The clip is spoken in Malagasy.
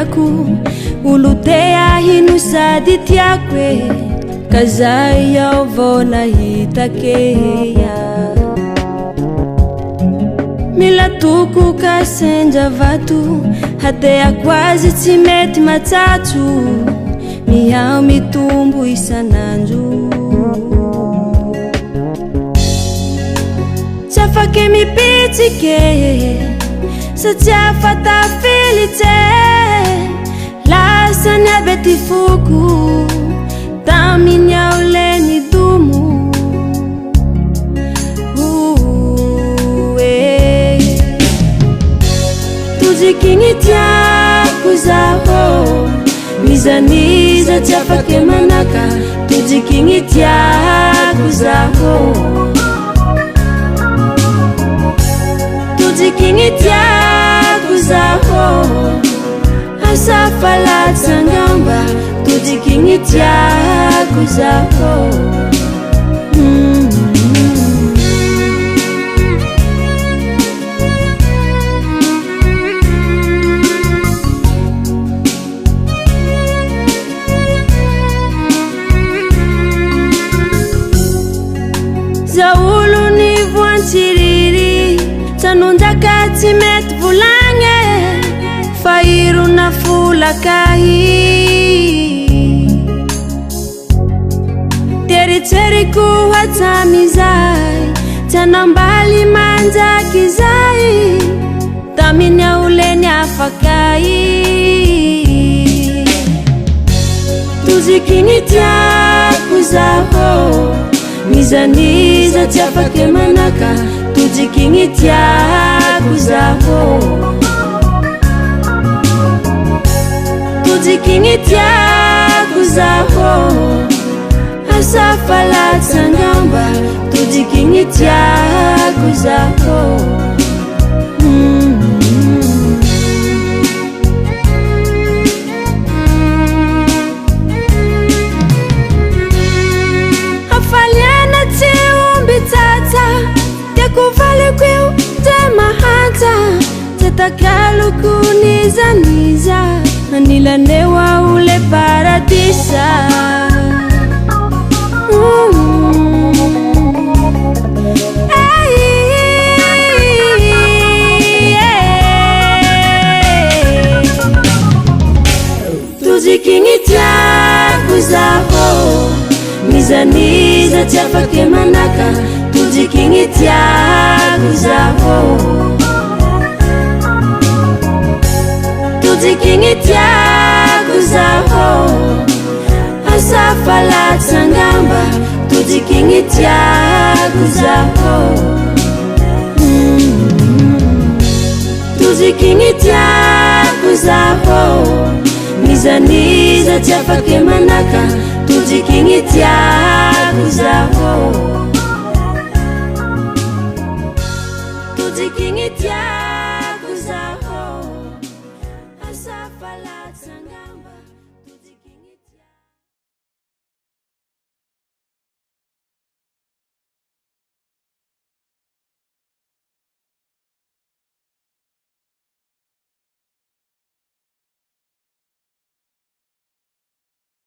fiainako. Olo te ahy no sady tiako e, ka zay aho vao nahita ke ya. Mila toko ka sendra vato, hateako azy tsy mety matsatso, miha mitombo isan'andro. Tsy afaky mipitsike, sa tsy afa-tafilitse. Lasa niaby ty foko, taminy aho le nidomo. Eh. Tojiky ny tiako zaho, n'iza n'iza tsy afaky manaka. Tojiky ny tiako zaho, tojiky ny tiako zaho, asa falatsangamba. Tojiky ny tiako zaho. Za olo ny voantsiriry, tsanonjaka tsy mety volagny, fa irona folakahy. Teritseriko hatsamizay, tsy anambaly manjaky zay, taminy aho le niafakay. Tojiky ny tiako zaho, n'iza n'iza tsy afaky manaka. Tojiky ny tiako zaho, tojiky ny tiako zaho, asa falatsangamba. Tojiky ny tiako zaho. Hafaliana tsy omby tsatsa, tiako valiko io te mahantsa, tsy takaloko n'iza n'iza, anilaneo aho le paradisa. Ay, eh. Tojiky ny tiako zaho, n'iza n'iza tsy afaky manaka. Tojiky ny tiako zaho, tojiky ny tiako zaho, asa falatsangamba. Tojiky ny tiako zaho. Tojiky ny tiako zaho, n'iza n'iza tsy afaky manaka. Tojiky ny tiako zaho.